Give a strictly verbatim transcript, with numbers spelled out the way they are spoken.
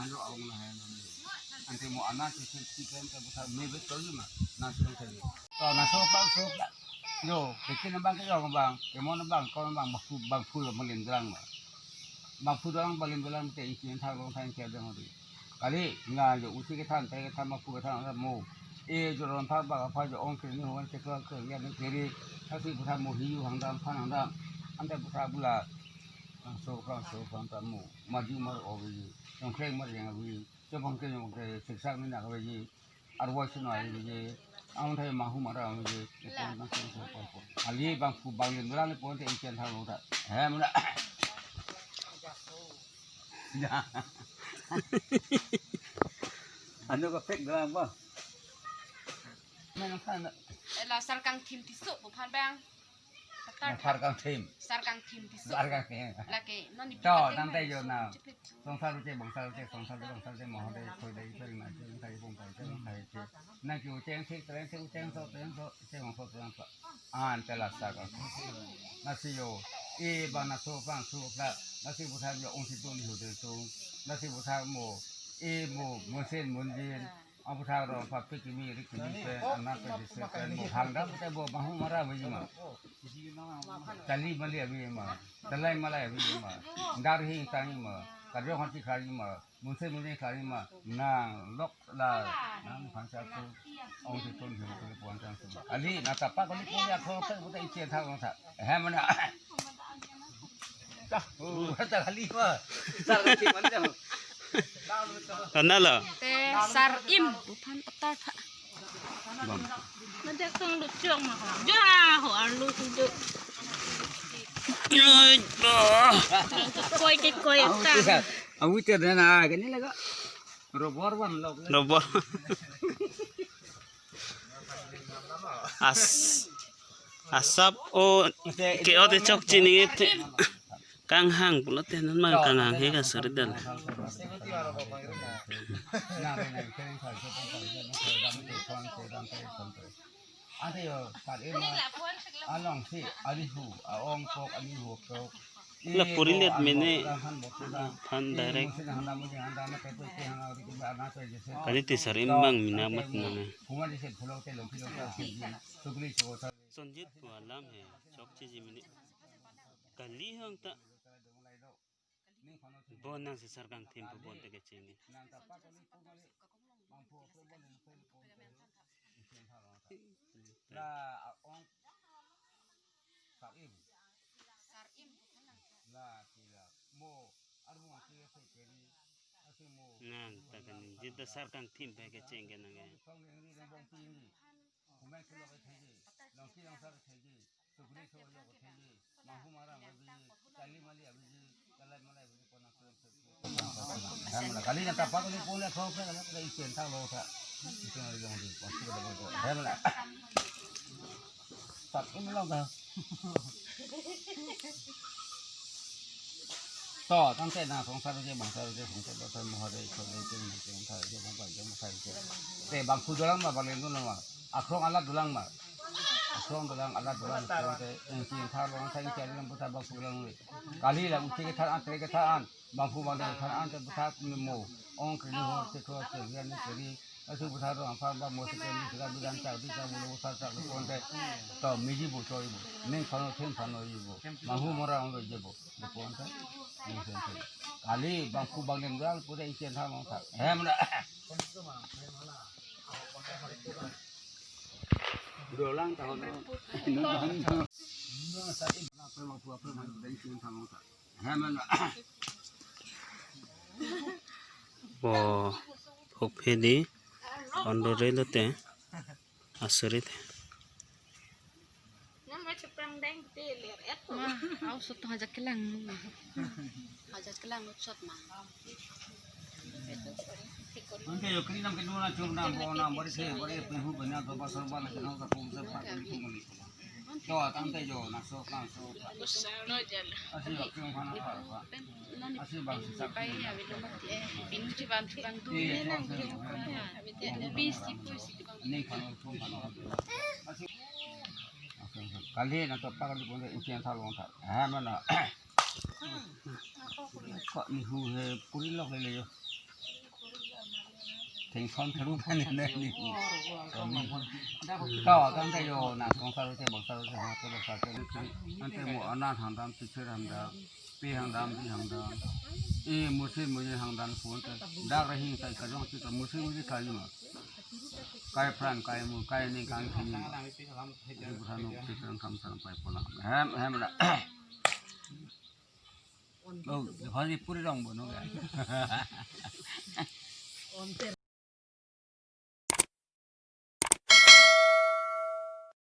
Alo aung lahai lo. Ante mo anak si si si pen ke buta me bet kali ma. Na si long kali. To na so pa so pa. Yo, bikin abang ke yo abang. Ke mon abang, kon abang, bangphu, bangphu lo malin drang ma. Bangphu drang malin drang te ikin thang long thang ke dang di. Kali, nga yo usi kethan, te kethan, bangphu kethan mo. E joron thak ba apa jo ong kri ni hwan ke kri ni kri. Kasi buta mo hiu hangdam, phan hangdam. Ante buta bula. Bangso, bangso, bangta mo. Maju mar ovi. Yongkreng mar yang avi. Chobang ke yongkreng, siksak ni nak avi. Arwai sino avi. Ang thai mahu mara avi. Epon bang sino so pon pon. Ali bangphu bang len ran pon te ichen thang lo ta. He muna. Ya. Ano ka pek dalam ba? Mana sana? Ela sarkang thim tisu bu phan bang. Tatar. Sarkang thim. Sarkang thim tisu. Sarkang thim. Lake non ni. To, pikat tang te yo na. Songsar che, bongsar che, songsar che, bongsar che, mohode, khoi dei, khoi na che, khoi bong khoi che, khoi che. Na ki ucheng thik, tren thik, ucheng so, tren so, che bong so, tren so. An te la sarkang thim. Na si yo. E ba na so, pang so, pla. Na si buthar yo, ong si tun, hu de tun. Na si buthar mo. E mo, mo sen, mon jin. Aputhak rong papik kimi rik kimi pen anak pen dise pen mo hangdam te bo mahu mara avi ma. Tali mali avi ma. Talai malai avi ma. Dar hing tang ma. Kadrong hanti khari ma. Munse munse khari ma. Nang lok la. Nang phansa tu. Ong si tun hiu tu puan tang su. Ali na tapa kali punya kho ke puta iche thak long thak. He mana. Tah, oh, ta kali ma. Sar kali mana. Kana lo. Te sar im, bu phan patar tha. Bam. Nanti aku lucu ma ho. Ja ho arlu suju. Koi ke koi ta. Awi te na kani laga. Robor ban lok. Robor. As asap o ke o te chokche ni te. Kanghang pulote non ma kanghang he ka suri dal. Along si alihu aong pok alihu pok. La puri let mene phan direct. Kali te sar imbang mina mat nana. Sonjit pu alam he chokche ji mene. Kali hang ta. Bon nang si sarkang thim pu bon te kecheng ni. Nang ta kani jita sarkang thim pe kecheng ke nang ke. Kali na tapa kali pun le kho kali na ichen thang lo tha. Ichen lo jong di. Pasti kata betul. Hemla. Sat ini lo ka. To, tang te na songsar je, bongsar je, songsar je, mohode, chode, cheng, cheng, thar je, bong pai je, mosai je. Te bangphu dolang ma, bang leng dolang ma. Akrong alat dolang ma. Akrong dolang, alat dolang, akrong te, eh, ching thar long, thang chari lang puta bangphu dolang le. Kali la uche kethan an, tre kethan an, bangphu bang dolang than an, te puta mo. Ong kri ho, te kro, te rian, te ri. Asu puta rong, apar bang mo, te kri, te kri, bidan, chak, di, chak, bulu, sar, chak, di, pon te. To, miji bo, choi bo. Ning phano, then phano, yi bo. Bangphu mora, ong lo, je bo. Di pon te. Ning then te. Kali, bangphu bang nem dolang, puta ichen thang long thang. Hem na. Dolang tahun. Bo, hop he di, on do re lo te, asurit. Nama ceprang deng te ler et. Ma, au sot hajak kelang. Hajak kelang sot ma. Ante yo kri nam ke nuna chum nam bo nam bari se bari pehu bana to basar bana ke nam ka pum se pa ni pum ni. To tang te yo na so kan so. Asi ba kung khana pa pa. Asi ba si sa. Pai ya bilu mati. Pin si ban si ban tu. Ni nang. Pi si pu si. Ni khana pum khana. Asi. Kali na to pa kali pun ichen thang long thang. Ha mana. Ko ni hu he puri lok le le yo. Thengson tharu kan ne ni. Kau kan ta yo na kong saru che bang saru che ha to bang saru che. Ante mo anan hangdam, teacher hangdam, pe hangdam, bi hangdam. E musi musi hangdam phone ta. Dak ra hing sai kajong si ka musi musi kali ma. Kai pran kai mu kai ning kang thini ma. Ri buthanu si kang kam sang pai polang. Hem hem ra. Oh, hali puri rong bo no ga.